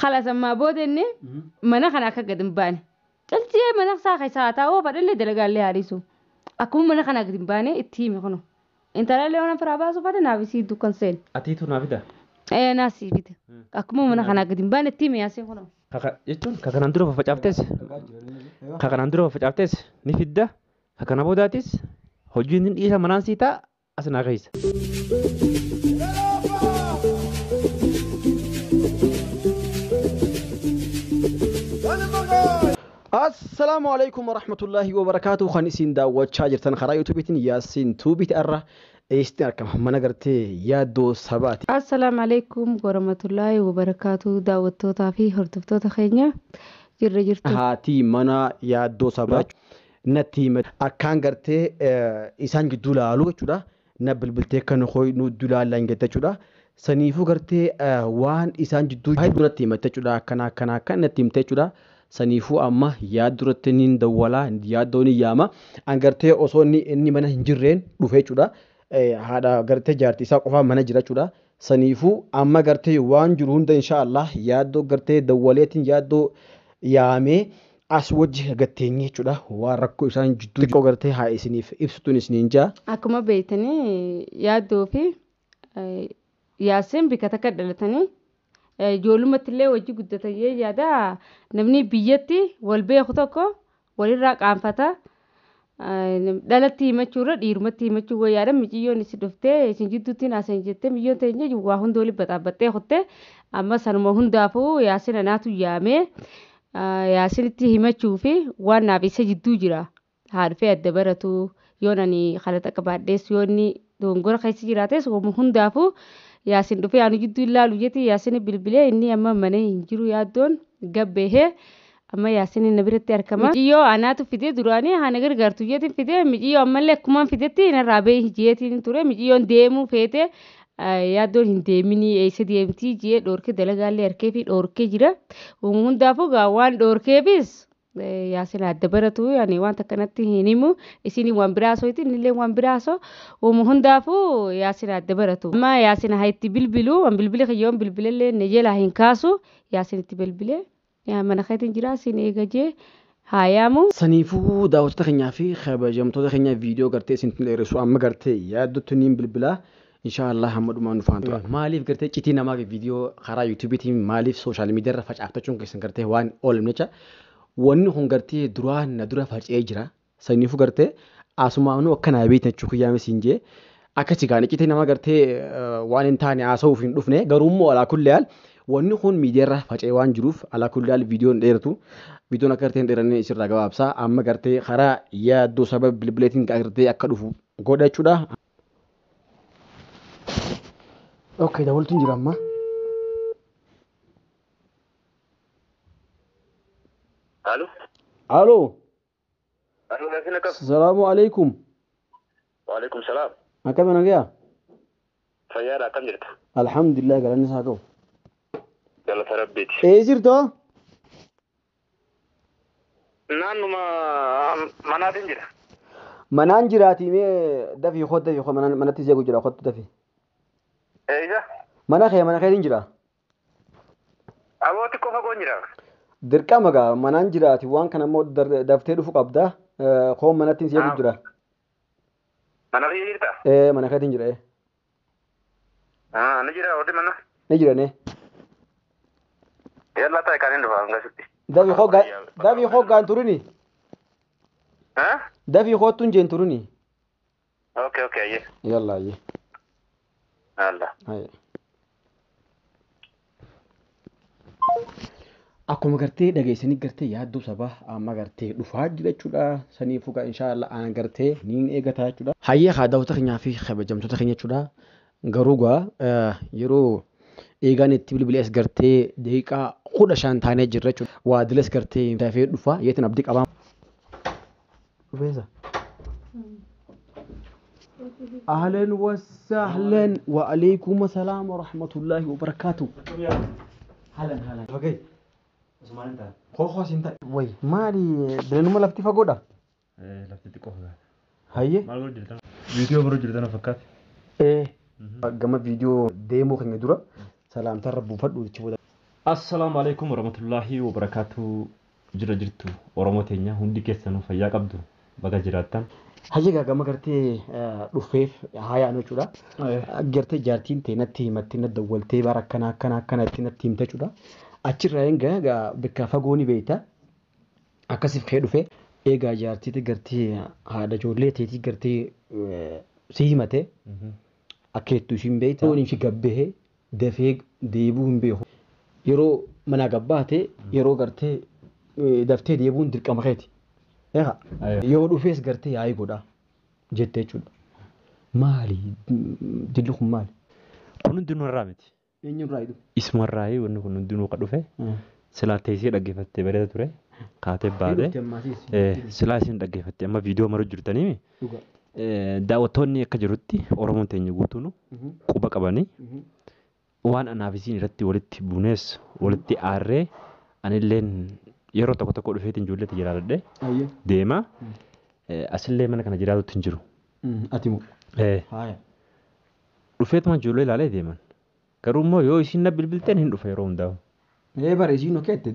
Khalas ammaa booda inni mana kana akka gad hin baane. Calcee mana isaa keessaa haa taa'u fadhallee dalagaallee haa dhiisu. Akkuma mana kana gad hin baane itti hime kunu. Intalallee waan firaa baasuu fadhe naaf isii dukkan seene. Atiitu naa fida. Ee naa sii fida. Akkuma mana kana gad hin baane itti hime yaasee kunu. Kaka jechuun ka kanaan dura faffacaaftes ka kanaan dura faffacaaftes ni fidda ka kana boodaatis hojiin hin dhiisa manaan sii ta'a as naa keessa. Assalaamu alaikum warahmatullaahi wabarakaatuh. Kan isin daawwachaa jirtan karaa yuutuubiitiin Yaasiin Tuubiiti. Arra eessatti argama? Mana gartee Yaaddoo Sabaati. Assalaamu alaikum warahmatullaahi wabarakaatu daawwattootaa fi hordoftoota keenya jirra jirtu. Haati mana Yaaddoo Sabaa natti hime akkaan gartee isaan gidduu laaluu jechuudha. Na bilbiltee kan hooyi nu gidduu laallaan jette jechuudha. Saniifuu gartee waan isaan jidduu jiru natti himate jechuudha. Akkana akkana akkan natti himte jechuudha. Saniifuu amma yaadduratti niin dawwalaa yaaddoo ni yaama. An gartee osoo inni mana hin jirreen dhufe jechuudha. Haadha gartee jaartii isaa qofaa mana jira jechuudha. Saniifuu amma gartee waan jiru hunda insha Allah yaaddoo gartee dawwaleetiin yaaddoo yaamee as wajji gatteenye jechuudha. Waan rakkoo isaan jidduu xiqqoo gartee haa isiniif ibsituun isiniin jaa. Akkuma beektanii yaaddoo fi Yaaseen bika takka dhalatanii ijoollumatti illee wajji guddatan jee yaada. Namni biyyatti wal beeku tokko walirraa qaanfata. Dhalatti himachuurra dhiirumatti himachuu wayyaadha. Miciyyoon isin dhuftee isin jidduutti haasayin jettee miciyyoon teenya waa hunda waliin baxaabbattee kutte. Amma sanuma hundaafuu Yaasin anaatu yaamee Yaasinitti himachuu fi waan naaf isa jidduu jira. Haa dhufee adda baratu yoon ani kalaxa qabaadhees yoo inni dogongora keessa jiraates wama hundaafuu Yaasin dhufee anu jidduu ilaalu jetti. Yaasin bilbilee inni amma mana hin jiru yaaddoon gabbeehee amma Yaasin na biratti argama. Miciyyoo anaatu fidee duraanii haa na gargaartu jeetiin fidee miciyyoo ammallee akkumaan fidetti narraa bahee jeetiin ture. Miciyyoon deemuu feete yaaddoon hin deeminii eessa deemtii jee dhoorkee dalagaallee harkee fi dhoorkee jira. Wama hundaafuu gaa waan dhoorkeefis Yaasin adda baratu ani wanta akkanatti hin himu isin waan biraa haasofti innillee waan biraa haasoo wama hundaafuu Yaasin adda baratu. Amma Yaasin haa itti bilbilu waan bilbila kiyyoon bilbilallee na jalaa hin kaasu Yaasin itti bilbilee mana keetiin jira sin eega jee haa yaamu. Saniifuu daawwattoota keenyaa fi kabajamtoota keenya viidiyoo gartee isin dheeressu amma gartee yaaddotti niin bilbilaa. Insha Allah hamma dhumaan nu faana tura. Maaliif gartee citii namaa viidiyoo karaa yuutuubiitiin maaliif sooshaal miidiyaa irra facaaftachuun keessan gartee waan oolne jecha wanni kun gartee duraan na dura faca'ee jira. Saniifuu gartee asumaanuu akka naa beektan jechuu kiyyaame siin jee akkasi kaan iccitii namaa gartee waan hin taane haasa'uuf hin dhufne garuu immoo alaa kulli haal wanni kun miidiyaa irra faca'ee waan jiruuf alaa kulli haal viidiyoon dheeratu viidiyoon akka gartee hin dheeranne isirraa gabaabsa amma gartee karaa yaaddoo sababa bilbileetiin gartee akka dhufu godha jechuudha. Okay, dawwaltuun jira amma. Alo. Alo. Alo, Yasin akkam? Salaamu alaikum. Waalaikum salaam. Akkami nagayaa? Fayyaadha, akkam jirta? Alhamdulillah galanni isaa ga'u. Galata Rabbiiti. Ee jirta? Naannuma manaatiin jira. Manaan jiraatii mee dafii koo dafii koo manatti seequ jira kottu dafii. Eeyya. Mana kee mana keetiin jira. Aboo xiqqoo fagoon jira. Dirqama gaa manaan jiraati waan kana immoo daftee dhufu qabda. Koo manatti seequ jira. Mana kee jirta? Ee mana keetiin jira. Ni jira warri mana? Ni jira ne. Yalla ta'e kan hin dhufa hangasitti. Dafii hoo gaan turini. Dafii hoottuun jeen turuni. Okay okay ayyee. Yalla ayyee. Allah. Ayyee. Akkuma gartee dhageessanii gartee yaaddoo sabaa amma gartee dhufaa jira jechuudha. Saniifuu gaa insha Allah aan gartee niin eegataa jechuudha. Hayyee haa daawwattoota keenyaa fi kabajamtoota keenya jechuudha. Garuu gaa yeroo eegaan itti bilbilee as gartee daqiiqaa 15 taanee jirra jechuudha. Waa dilas gartee dafee dhufa yeetiin abdii qabaa. Dhufeensa. Ahlan wa sahlan wa alaykum assalam wa rahmatullahi wa barakatuh. Halan halan. Fagay. Koo koo siin ta'e. Wayi maali bilanuma lafti fagoodha? Lafti xiqqoo fagaata. Hayyee. Maal godhu jirtan? Viidiyoo baruu jirtan fakkaate. Gama viidiyoo deemuu keenya dura salaamtaa irra buufadhu jechi booda. Assalaamu alaikum warahmatullaahi wabarakaatu. Jira jirtu Oromoo teenya hundi keessanuu fayyaa qabdu baga jiraattan. Hayya gama gartee dhufeef haayaan jechuudha. Gartee jaartiin ta'e natti himattee natti dawwaltee bara akkana akkana akkanatti natti himte jechuudha. Achirraa egaa bakka fagoo ni beekta. Akkasiif ka'ee dhufe. Egaa jaartiitti gartee haadha ijoollee teetii gartee si himate. Akka jettu ishiin beekta. Yoon ishii gabbahee dafee deebi'uu hin beeku. Yeroo manaa gabbaate yeroo gartee daftee deebi'uun dirqama keeti. Egaa yoo dhufees gartee yaa'ii godha jettee jechuudha. Maali dilli kun maali? Kun hundinuu irraa miti. Eenyurraa jedhu? Isumarraa wanni kun hundinuu kan dhufe silaa teessee dhaggeeffattee bareeda ture. Kaatee baate. Silaa isin dhaggeeffattee amma viidiyoo maru jirtanii daawwattoonni akka jirutti Oromoon teenya guutuun quba qabanii waan anaaf isin irratti walitti buunees walitti aarree anilleen yeroo tokko tokko dhufeetiin ijoolleetti jiraadhe deema. Asillee mana kana jiraatutti hin jiru. Ati moo? Dhufeetuma ijoollee ilaalee deeman. Garuu immoo yoo isin na bilbilteen hin dhufa yeroo hundaa'u. Bara isiin hokkeette.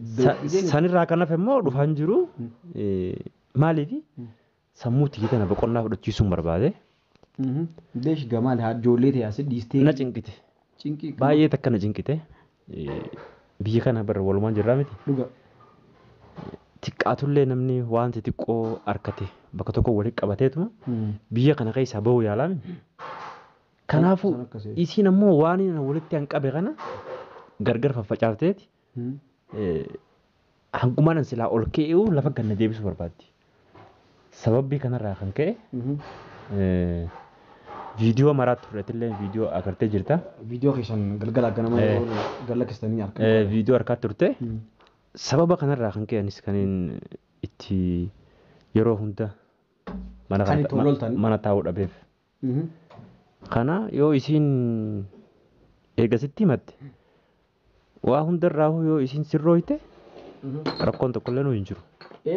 Sanirraa kan hafe immoo dhufaa hin jiru. Maaliif sammuu tiyya tana boqonnaa fudhachiisuun barbaade. Beesh gamaal ijoollee ta'e asii dhiistee. Na cinqite. Cinqii. Baay'ee takka na cinqite. Biyya kana bara walumaan jirraa miti. Dhuga. Xiqqaatullee namni waan xixiqqoo harkate bakka tokko walitti qabateetuma biyya kana keessaa bahu yaalaami. Kanaafuu isiin ammoo waan walitti hanqabe kana gargar faffacaafteeti hangumaan silaa ol ka'ee lafa ganna deebisuu barbaaddi. Sababbii kanarraa kan ka'e viidiyoo maraatti fudhatillee viidiyoo agartee jirta. Viidiyoo keessan galgala ganama yeroo galla keessanii harka. Viidiyoo harkaa turte. Sababa kanarraa kan ka'e anis kan itti yeroo hunda mana taa'uu dhabeef. Kana yoo isiin eegasitti himatte waa hundarraa yoo isiin sirrooyte rakkoon tokkollee nu hin jiru.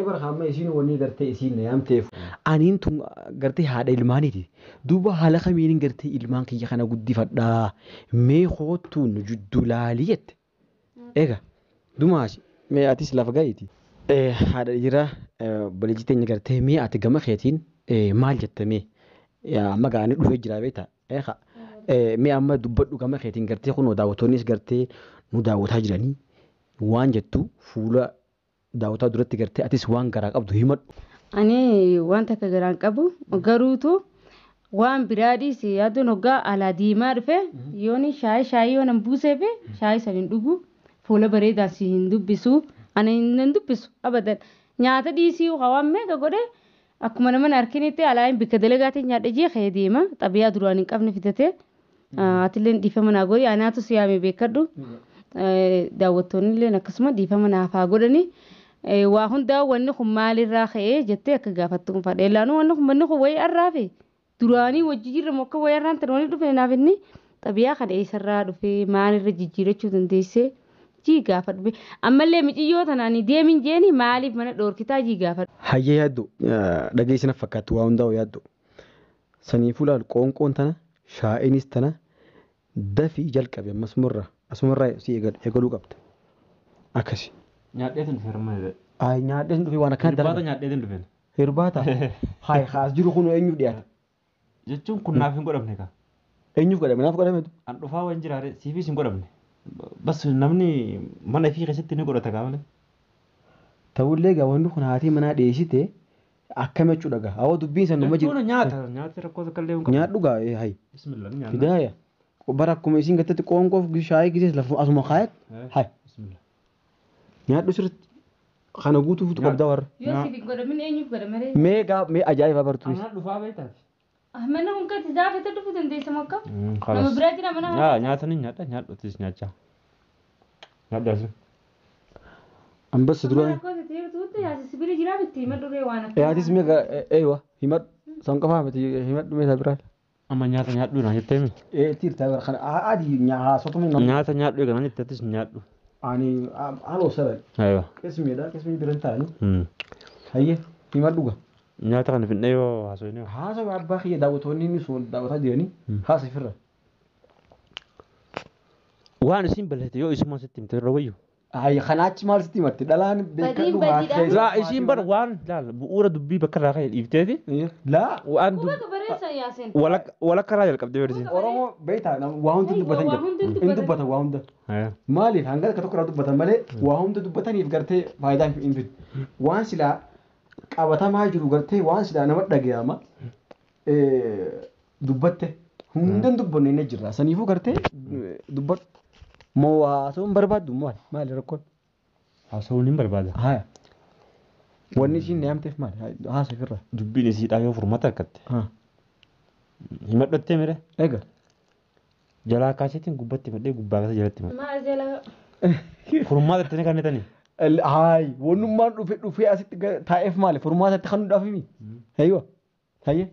Bara hamma isiin wanni gartee isiin na yaamteef. Aniin tun gartee haadha ilmaaniiti. Duuba haala kamiin gartee ilmaan kiyya kana guddifadhaa mee hoottuun jidduu laalii jette. Egaa dumaas mee atis lafa gahiiti. Haadha dhiiraa balijii teenya gartee mee ati gama keetiin maal jette mee amma gaanii dhufee jira beektaa. Egaa mee amma dubbadhu gama keetiin gartee kun daawwattoonnis gartee nu daawwataa jiranii waan jettu fuula daawwataa duratti gartee atis waan garaa qabdu himadhu. Ani waan takka garaan qabu garuutu waan biraa dhiise yaaduun hoggaa alaa diimaa dhufe yoon shaayii yoo nan buuseef shaayii san hin dhugu fuula bareedaan si hin dubbisu ani hin dubbisu abadan nyaata dhiisii waan meeqa godhe akkuma nama harkinitti alaa hin bikka dalagaatiin nyaadha jee ka'ee deema xabiyaa duraan hin qabne fidatee atillee dhiifama naa godhi anaatu si yaame beekadhu daawwattoonni illee akkasuma dhiifama naaf haa godhani. Waa hundaa wanni kun maalirraa ka'ee jettee akka gaafattu kun fadha. Ilaanuu wanni kun manni kun wayii arraafe duraanii wajji jirra moo akka wayii arraan tan waliin dhufe naaf inni xabiyaa kana eessarraa dhufee maalirra jijjiirachuu dandeessee jii gaafadhu. Ammallee miciyyoo tanaan deemin jeeni maaliif mana dhoorkitaa jii gaafadhu. Hayyee yaaddu dhageessina fakkaattu waa hundaa'u yaaddu. Saniifuu laal qoonqoon tana shaa'inis tana dafii jalqabe ammas asumarraa si eegaluu qabda. Akkasi. Nyaadheetiin dhufe hirma. Ay nyaadheetiin dhufe waan akkana dalagaa. Hirbaata nyaadheetiin dhufe. Hirbaata. Hayi haas jiru kun eenyuuf dhiyaata? Jechuun kun naaf hin godhamne kaa. Eenyuuf godhame naaf godhame? An dhufaa waan jiraare siifis hin godhamne. Bas namni mana ifii keessatti ni godhata kaa malee. Ta'ullee gaa wanni kun haatii manaa dhiyeessite akkam jechuudha gaa. Hawwa dubbiin san numa jiru. Nyaata nyaata rakkoo takka illee hin qabu. Nyaadhu gaa hayi. Bismillah nyaanna. Fidaaya. Bara akkuma isiin gattetti qoonqoof shaayii gisees lafa asuma kaayat. Hayi. Bismillah. Nyaadhu sirriitti kana guutuutu qabda warra. Yoo siif hin godhamin eenyuuf godhame? Mee gaa mee ajaa'iba bartuu. Anaa dhufaa beektaati. Mana kun kan zaafete dhufuu dandeessa moo akkam? Nama biraa jira mana kana. Nyaata ni nyaadha nyaadhutis nyaachaa. Nyaadhu asin. Ambas dura. Yaatis mee eewa himadhu san qofaa miti himadhu mee biraa. Amma nyaata nyaadhu naan jettee mi? Ee tiirtaa bara kana adii haasotuma nama. Nyaata nyaadhu egaa naan jettee atis nyaadhu. Ani haaloo sadan. Aywa. Qismiidha qismii biran taa'anii. Hayyee himadhu gaa. Nyaata kana fidnee yoo haasofne. Haasawaa abbaa kiyya daawwattoonni inni sun daawwataa jiranii haasa ifirra. Waan isin balleessite yoo isuma sitti himte irra wayyu. Ay kanaachi maal sitti himatte dhalaan beekadhu haati. Laa isiin bar waan laal bu'uura dubbii bakka irraa ka'e dhiifteeti. Laa waan Quba qabareessa Yaasin. Walakka irraa jalqabdee barsiin. Oromoo beektaa waa hundi dubbatan Waa jira. hundi Hin dubbatan. dubbatan waa hunda. Maaliif hanga akka tokko irraa dubbatan malee waa hunda dubbataniif gartee faayidaa hin fidu. Waan silaa qabatamaa jiru gartee waan silaa nama dhagayama dubbatte hundan dubbanne inni jirra. Saniifuu gartee dubbadhu. Moo haasa'uun barbaaddu maali? Maali rakkoon? Haasa'uun hin barbaada. Haya. Wanni isiin yaamteef maali? Haasa ofirraa. Dubbiin isiidhaa yoo furmaata argatte. Himadhattee mire Egaa. jalaa kaaseetiin gubbatti himadhee gubbaa kaasee jalatti himadhe. Maal jala Furmaata itti ni kennitanii. Hayi wannummaan dhufe dhufee asitti taa'eef maali? Furmaata itti kan nuudhaaf himi. Haywa. Hayye.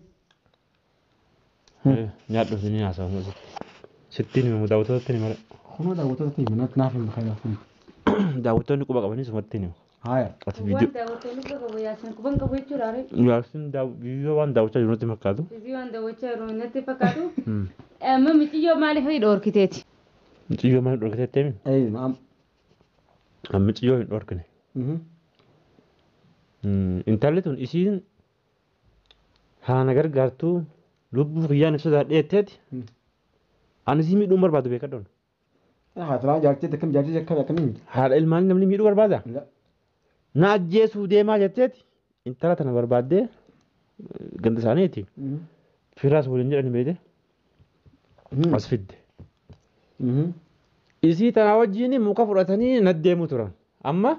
Nyaadhu isin haasa'u. Sittiin himamu daawwattootatti ni mara. Kunoo daawwattoota himi naaf himi kanaaf himi. Daawwattoonni quba qabanii sumatti ni himu. Haya. Ati waan viidiyoo daawwattoonni quba qabu Yaasin quban qabu jechuudha. Yaasin viidiyoo waan daawwachaa jiru natti fakkaatu. Viidiyoo waan daawwachaa jiru natti fakkaatu. Amma miciyyoo maaliif dhoorkiteeti? Muciyyoo maaliif dhorkiteetti himi? Ee maam. Muciyyoo hin dhorkine. Intalli tun isiin haana gargaartuu lubbuu kiyyaan ibsa daadheetteeti. Ani isii miidhuu hin barbaadu beekadhoon. Haatiraa jaartee akkam jaartee akkam akkamiin miti? Haadha ilmaanii namni miidhuu barbaada? Na ajjeesuu deemaa jetteeti. Intala tana barbaaddee ganda isaaniiti. Firaas waliin jedhani beekte as fidde. Isii tana wajjin muka fudhatanii na deemu turan. Amma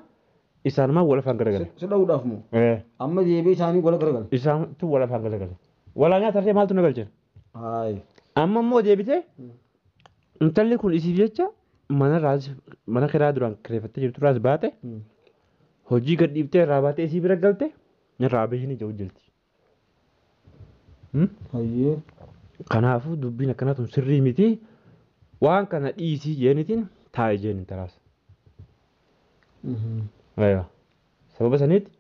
isaanumaa wal afaan garagale. Si dha'uudhaaf moo? Amma deebi'ee isaanii wal garagale. Isaantu wal afaan garagale. Walaa nyaatarree maaltu na galche? Hayi. Amma immoo deebitee intalli kun isiif jecha mana raas mana kiraa duraan kireeffattee jirtu raas baate hojii gad dhiiftee irraa baatee isii bira galte irraa bahii ni jiru jirti. Hayyee. Kanaafuu dubbiin akkanaa tun sirrii miti waan kana dhiisii jeenitiin taa'e jeen intalaas. Aywa. Sababa sanitti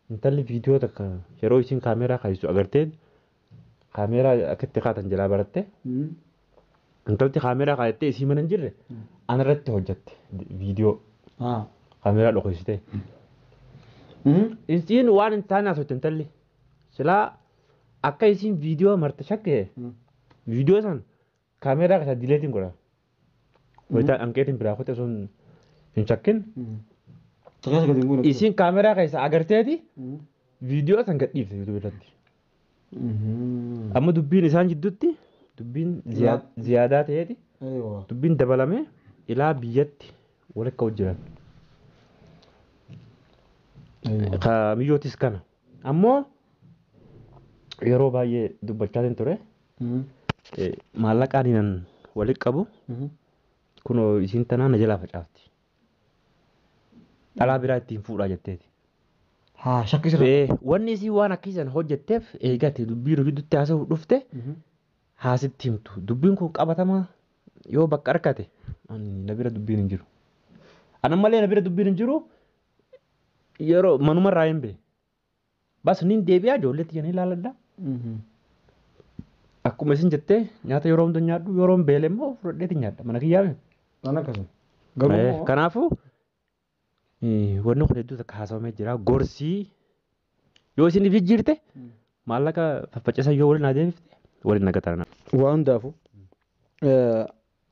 intalli viidiyoo takka yeroo isiin kaameeraa kaayisu agartee kaameeraa akka itti kaatan jalaa baratte intalti kaameeraa kaayattee isii mana hin jirre anarratti hojjatte viidiyoo kaameeraa dhoksite. Isiin waan hin taane haasofte intalli silaa akka isiin viidiyoo marte shakke viidiyoo san kaameeraa keessaa dileetiin godha. Wayitaa anqeetiin biraa kute osoo hin shakkin Takkaasa gadi hin buune. isiin kaameeraa keessa agarteeti viidiyoo san gadhiifte yuutuub irratti. Amma dubbiin isaan jidduutti dubbiin ziyaadaa ta'eeti dubbiin dabalamee ilaa biyyatti walakka hojjetan. Miyyootis kana. Ammoo yeroo baay'ee dubbachaa ture maallaqaan hinan walitti qabu kunoo isiin tanaa na jalaa facaafti. Dhalaa biraa ittiin fuudhaa jetteeti. Haa shakkisirra. Wanni isii waan akkasiisan hojjetteef eegate dubbii nu gidduutti haasa'u dhufte haasitti himtu. Dubbiin kun qabatamaa yoo bakka argate na bira dubbiin hin jiru. Ana malee na bira dubbiin hin jiru yeroo manuma irraa hin bee. Bas niin deebi'aa ijoolleetti jedhanii ilaaladha. Akkuma isin jettee nyaata yeroo hunda nyaadhu yeroo beele immoo fudhadheeti nyaadha mana kiyyaa. Waan akkasuma. Garuu Kanaafuu wanni kun hedduu takka haasawamee jira. Gorsii yoo isin jijjiirte maallaqa faffacisan yoo waliin adeemsifte waliin nagatarana. Waan hundaafuu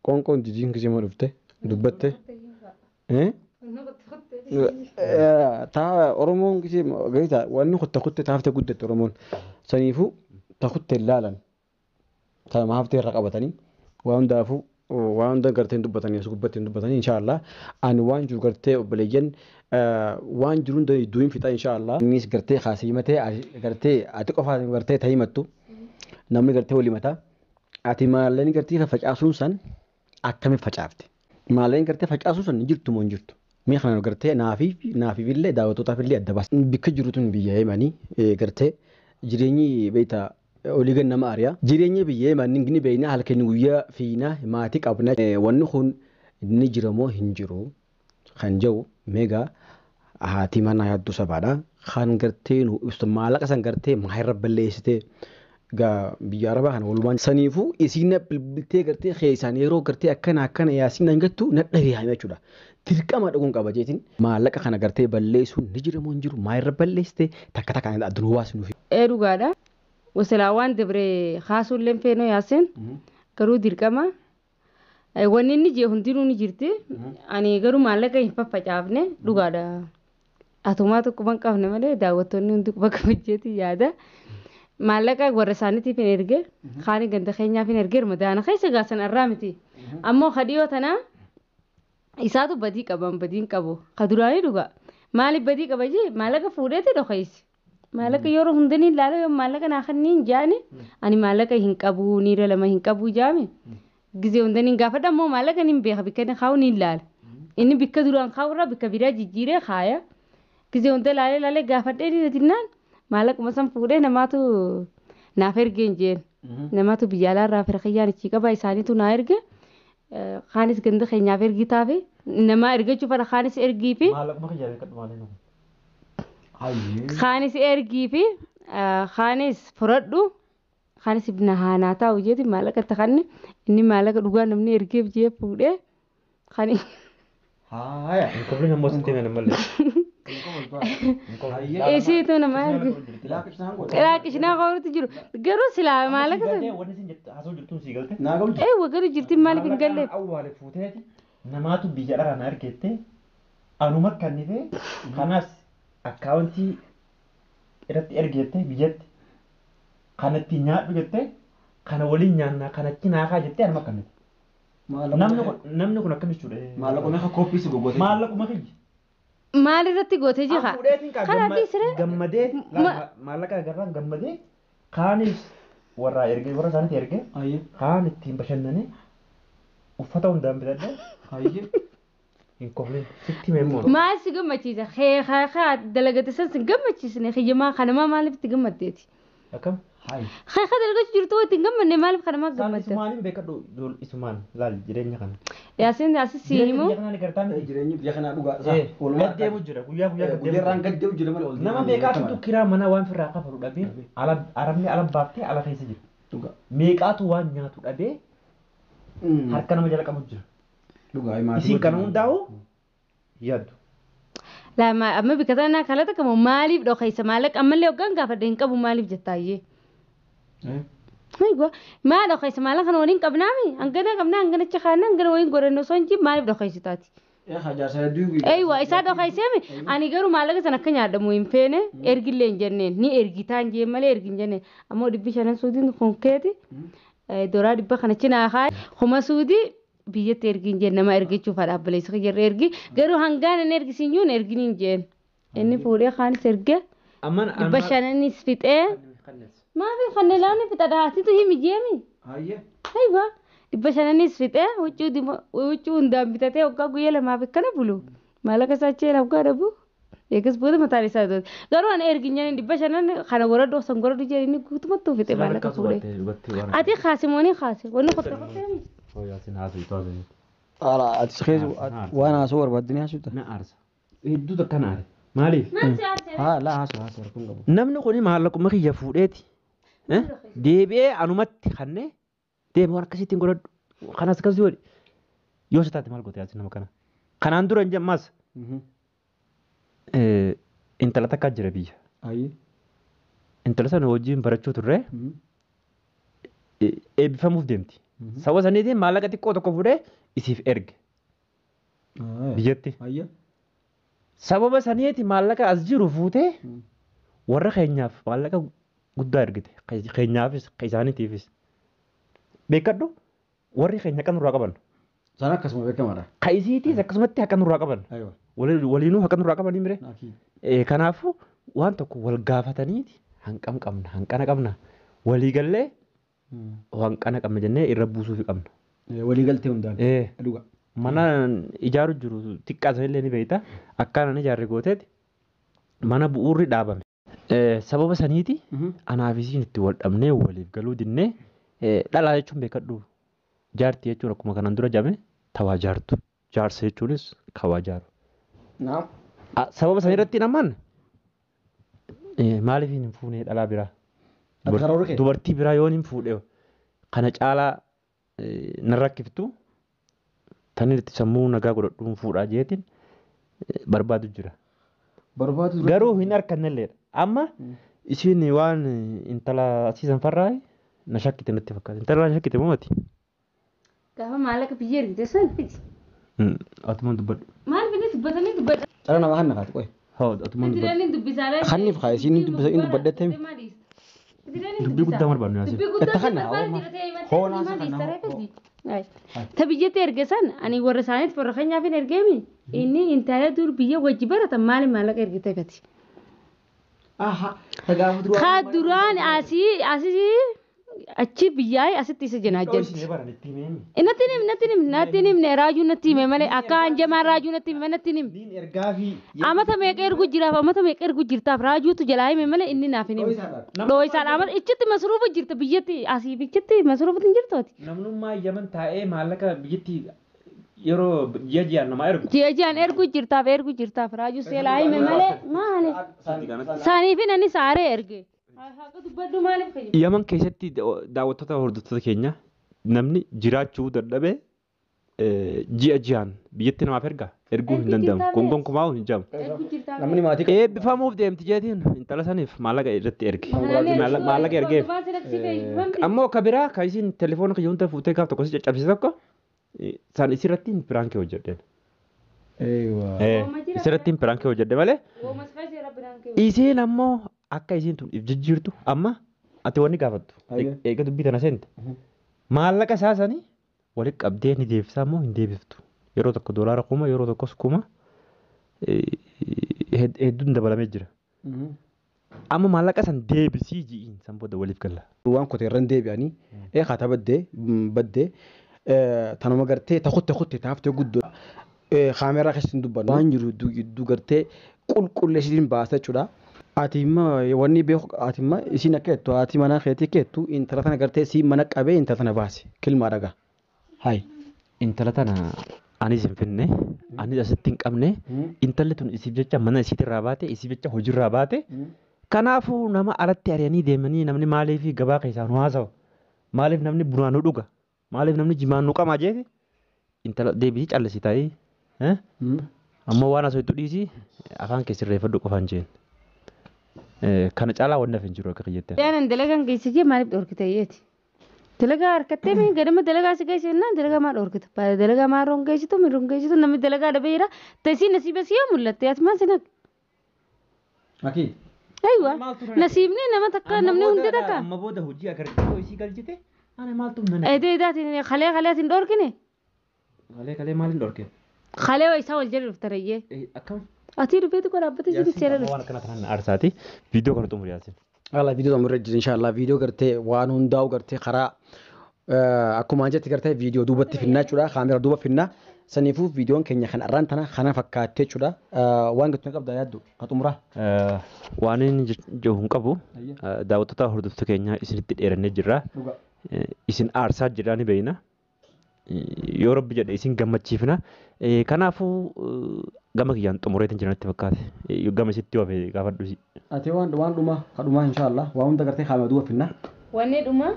qoonqoon jijiin kisima dhufte dubbatte. Taa Oromoon kisee gaita wanni kutta kutte taafte guddatte Oromoon saniifuu ta kutte ilaalan ta maaftee irra qabatanii waan hundaafuu waan hunda gartee hin dubbatanii as gubbatti hin dubbatanii inshaallah ani waan jiru gartee obboleeyyan waan jiru hunda iddoo hin fixa inshaallah. Innis gartee kaasee himatee gartee ati qofaa gartee ta'ii himattu namni gartee walii mataa ati maalleen gartee facaasuun san akkamiin facaafte maalleen gartee facaasuun san jirtu moo hin jirtu. Mee kana gartee naafiif illee daawwattootaaf illee adda baasa. Bikka jiru tun biyya himanii gartee jireenyi beektaa olii gad nama ari'a. Jireenyi biyya himanii ni beekna halkan guyyaa fiina maatii qabna. Wanni kun ni jira moo hin jiru kan jedhu meegaa haati manaa yaadduu sabaadha. Kan gartee nu ibsu maallaqa san gartee maa irra balleessite Egaa biyya Arabaa kana walumaan saniifuu isiin na bilbiltee gartee keessaan yeroo gartee akkana akkana yaasiin naan jettu na dhabee haa jechuudha. Dirqama dhaquun qaba jeetiin maallaqa kana gartee balleessuun ni jira moo hin jiru maa irra balleessite takka takka addunuu baasnuuf. Ee dhugaadha. Wasilaa waan dabre kaasuullee feenoo yaaseen garuu dirqama. Wanni inni jee hundinuu ni jirti. Ani garuu maallaqa hin faffacaafne dhugaadha. Atumaa tokko ban qabne malee daawwattoonni hundi quba qabacheeti yaada. Maallaqa warra isaaniitiif hin erge kaani ganda keenyaaf hin erge ramadaana keessa gaasan irraa miti. Ammoo kadhiyoo tanaa isaatu badii qaban badiin qabu. Ka duraanii dhugaa. Maaliif badii qaba jee maallaqa fuudheeti dhokeessi. Maallaqa yeroo hundanii ilaala yoo maallaqa naa kanniin jaani ani maallaqa hin qabu niira lama hin qabu jaame. Gizee hundanii gaafadha ammoo maallaqa ni beeka bikka inni kaa'u ni ilaala. Inni bikka duraan kaa'u irraa bikka biraa jijjiiree kaaya. Gizee hunda ilaalee ilaalee gaafadhee ni jennaan maallaquma san fuudhee namaatu naaf ergee hin jeen. Namaatu biyya alaarraa fira kiyyaan ichi qaba isaaniitu naa erge. Kaanis ganda keenyaaf ergii taafe namaa ergachuu fadha kaanis ergii fi Maallaquma kiyyaa beekadhu maaliin kaanis ergii fi kaanis fudhadhu kaanis ibna haanaa taa'u jeeti maallaqa itti kanne inni maallaqa dhugaa namni ergeef jee fuudhee kan Haaya. Hin koflin ammoo sitti himan malee. Isiitu nama erge. Laaqishinaa qawruutti jiru garuu silaa maallaqa sana Wanni isin jettu haasoo jirtuun sii galte. Naa galu ee wagalu jirti maaliif hin galleef? Awwaale fuuteeti namaatu biyya dharaa na argette anuma kannite kanas akkaawuntii irratti ergette biyyatti kanatti nyaadhu jette kana waliin nyaannaa kanatti naakaa jettee anuma kannite. Namni kun akkam jechuudha? Maallaqa meeqa kooppii si gogootee? Maallaquma kiyya. Maal irratti gootee jira? Karaa dhiisire? Gammadee maallaqa agarraan gammadee kaanis warra ergee warra isaaniitti ergee kaan ittiin bashannanee uffata hundaan bitadhee hin koflin sitti meemmoo. Maal si gammachiisa? Xeexaa dalagate san si gammachiisne xiyyamaa kanamaa maaliif itti gammaddeeti? Akkam? Xeexaa dalagachuu jirtu itti hin gammanne maaliif kanamaa gammadde? Isumaaniin beekadhu isumaan laal jireenya kana. Yaasiin asis si himu. Jireenya biyya kanaa ni gartaa miti. Jireenyi biyya kanaa dhugaa. Gad deemu jira guyyaa guyyaa gad deemu. Guyyaarraan gad deemu jira malee ol Nama meeqaatu kiraa mana waan firraa kafalu dhabee arabni ala baaftee ala keessa jira. Dhugaa. Meeqaatu waan nyaatu dhabee harka nama jala qabu jira. Dhugaa maatii. Isin kana hundaa'u yaaddu. Lama amma bikka tanaa kalata kamu maaliif dhokeessa maallaqa ammallee hoggaan gaafadhe hin qabu maaliif jettaayyee? Aywa maal dhokeessa maallaqa kana waliin qabnaami hangana qabnaa hangana chakaana hangana waliin godhanne osoo hin jiru maaliif dhokeessitaati? Aywa isaa dhokeesseemi ani garuu maallaqa sana akka nyaadhamu hin feene ergillee hin jenneen ni ergitaan jeen malee ergi hin jenneen ammoo 500 suutiin kun keeti doraa 100 kana cinaa haa 1000 suutii biyyatti ergi hin jeen nama ergichuuf haadha abbaleessa jirre ergi garuu hangaan hin ergisiin ergin hin jeen inni fuudhee kaanis erge 500 fixee maafi kanneen laani fixadha asitu himi jeemi. Aywa 500 fixee huccuu hundaan bitatee waggaa guyyaa lamaaf akkana bulu maallaqa isaa achii waggaa dhabu eegas booda mataan isaa tooti garuu ani ergi hin jenneen 500 kana goradhu san goradhu jedhee inni guutumatti fixe maallaqa fuudhee. Ati kaasimoonii kaase wanni qottee qotteemi. Ala ati keessa waan haasoo barbaaddanii haasofta. Na aarsa. Hedduu takka na aare. Maaliif? Haa laa haasoo haasoo rakkoon qabu. Namni kun maallaquma kiyya fuudheeti. Deebi'ee anumatti kannee deeme waan akkasiitti hin godhadhu. Kanas akkasii godhi. Yoo si taate maal goote yaasi nama kana? Kanaan dura hin jammaas. Intala takkaa jira biyya. Intala sana wajjin barachuu turre eebbifamuuf deemti. Saba saniitiin maallaqa xiqqoo tokko fuudhee isiif erge. Biyyatti. Sababa saniiti maallaqa as jiru fuutee warra keenyaaf maallaqa guddaa ergite. Keenyaafis isaaniitiifis. Beekadhu warri keenya akka nurraa qaban. Isaan akkasuma beekamaadha. Ka isiitiis akkasumatti akka nurraa qaban. Waliinuu akka nurraa qaban mire. Kanaafuu waan tokko wal gaafataniiti hanqam qabna hanqana qabna walii gallee hanqana qabna jennee irra buusuufi qabna. Walii galtee hundaan. Dhugaa. Mana ijaaru jiru xiqqaa sanillee ni beekta akkaan ijaarre gooteeti mana bu'uurri dhaabame. Sababa saniiti anaaf isiin itti wal dhabnee waliif galuu dinnee dhalaa jechuun beekadhu jaartii jechuun akkuma kanaan dura jame tawaa jaartu jaarsa jechuunis kawaa jaaru. Sababa sanirratti namaan maaliif hin fuunee dhalaa biraa? Dubartii biraa yoon hin fuudhe kana caalaa na rakkiftu tan itti sammuu nagaa godhadhuun fuudhaa jeetiin barbaadu jira. Barbaadu Garuu hin harkannelleedha. Amma isiin waan intala asiisan farraa na shakkite natti fakkaata. Intala na shakkite moo mati? Gaafa maallaqa biyya ergite san fidi. Atumaan dubbadhu. Maal fidi dubbatanii dubbadha. Dhala namaa kan naqaatu qoy. Haa atumaan dubbadhu. Fidilanii dubbisaadha. Kanniif haa isiin hin dubbadhatte mi? Dubbii guddaa barbaadnu yaasii. Dubbii guddaa Itti kanna, barbaadu hooma. jira ta'e Hoonaa maal isa kana, dhiistare fidi. Ta biyyatti erge san ani warra isaaniitti warra keenyaaf hin ergeemi. Inni intala dur biyya wajji baratan maali maallaqa ergite fati. Aha. Gaafa duraa. Kaa duraan asii asii achi biyyaa asitti isa jenaa jirti. Natti him natti him natti himne raajuu natti hime malee akka hanjamaan raajuu natti hime natti him. Niin ergaa fi. Amata meeqa ergu jiraaf amata meeqa ergu jirtaaf raajuutu jalaa hime malee inni naaf hin hime. Dhooyisaadha amata ichitti masruufa jirta biyyatti asii bichitti masruufatti hin jirtooti. Namnummaa Yaman taa'ee maallaqa biyyatti yeroo ji'a ji'aan namaa ergu. Ji'a ji'aan ergu jirtaaf ergu jirtaaf raajuu seelaa hime malee maali? Saaniifin ani saaree erge. Haqa dubbadhu maaliif fayyadu? Yaman keessatti daawwattoota hordoftoota keenya namni jiraachuu dadhabee ji'a ji'aan biyyatti namaaf erga erguu hin danda'amu. Kun gonkumaa hin jedhamu. Ergu jirtaaf. Namni maatii qabu. Eebbifamuuf deemti jeetiin intala saniif maallaqa irratti erge. Maallaqa ergeef. Ammoo ka biraa ka isin telefoona kiyya hunda fuutee gaaf tokko si caccabsise tokko san isirratti piraankii hojjedheen. Isirratti piraankii hojjedhe malee isiin ammoo akka isiin tun if jijjiirtu amma ati wanni gaafattu eega dubbii tana seente maallaqa isaa sanii walitti qabdee ni deebisaa moo hin deebiftu yeroo tokko $1000 yeroo tokkos 1000 hedduun dabalamee jira. Amma maallaqa san deebisii ji'iin san booda waliif galla. Waan kotee irra deebi'anii kaata baddee baddee tanuma gartee ta kutte kutte taaftee guddoo kaameraa keessatti hin dubbannu. Waan jiru gidduu gartee qulqulleessitiin baasa jechuudha. Ati immoo wanni beeku ati immoo isiin akka jettu haati mana keetii akka jettu intala tana gartee si mana qabee intala tana baase kilmaa dhagaa. Hayi. Intala tana anis hin finne anis asitti hin qabne intalli tun isiif jecha mana isiitirraa baate isiif jecha hojiirraa baate kanaafuu nama alatti ari'anii deemanii namni maaliif gabaa keessaa nu haasawa maaliif namni bunaan nu dhuga maaliif namni jimaan nu qamaa jeeti intala deebisii callisii taa'ii ammoo waan asoo itti dhiisii afaan kee sirreeffadhu qofaan jeen kana caalaa wanni hafe hin jiru akka kiyyatti. Yaanan dalagaan geessisee maaliif dhorkite yeeti? Dalagaa harkattee mi gadama dalagaa si geesse jennaan dalagaa maal dhorkite? Dalagaa maal rongeessitu mi rongeessitu namni dalagaa dhabee jira. Tasii nasiiba si yoo mul'atte ati maal sin haqa? Akii. Aywa nasiibni nama takka namni hundi takka. Amma booda hojii agartee isii galchite ana maaltu mana. Edee idaatiin kalee kalee atiin dhorkine? Kalee kalee maaliin dhorke? Kalee isaa wal jala dhuftarayyee. Akkam? Ati dhufeetu koo dhaabbatee si jala dhufte. Waan akkana kanaan aarsaati viidiyoo kana xumuri yaasin. Ala viidiyoo xumurre jira inshallah viidiyoo gartee waan hundaa'u gartee karaa akkuma jetti gartee viidiyoo duubatti finnaa jechuudha kaameraa duuba finnaa saniifuu viidiyoon keenya kan arraan tana kana fakkaattee jechuudha waan gattuu qabda yaaddu ka xumuraa. Waan inni jiru hin qabu daawwattoota hordoftoota keenyaa isinitti dheerannee jirra. Isin aarsaa jirra ni beekna. Yoo rabbi jedhe isin gammachiifna. Kanaafuu gama kiyyaan xumureetiin jiran natti fakkaate. Gama isitti yoo hafe gaafadhu si. Ati waan dhumaa ka dhumaa inshallah waan hunda gartee kaameraa duuba finnaa. Wanni dhumaa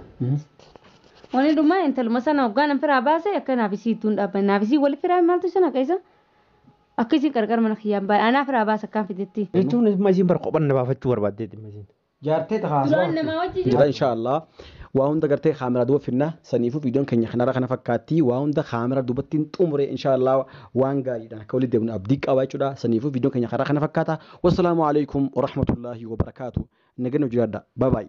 wanni dhumaa intaluma sana hoggaa nan firaa baase akka naaf isii ittuun dhaabbanne naaf isii wali firaa maaltu sana keessa akka isin qarqar mana kiyyaan baay'ee anaa firaa baase akkaan fidetti. Jechuun imma isiin bara kophan na baafachuu barbaaddeeti imma isiin. Jaartee ta'a. Duraan namaa wajji Jira inshallah waa hunda gartee kaameraa duuba finnaa saniifuu viidiyoon keenya kanarra kana fakkaatti waa hunda kaameraa duubatti hin xumure inshallah waan gaariidhaan akka walitti deemnu abdii qaba jechuudha saniifuu viidiyoon keenya karaa kana fakkaata wassalaamu alaikum warahmatullaahi wabarakaatu nagaan hojii adda bye bye.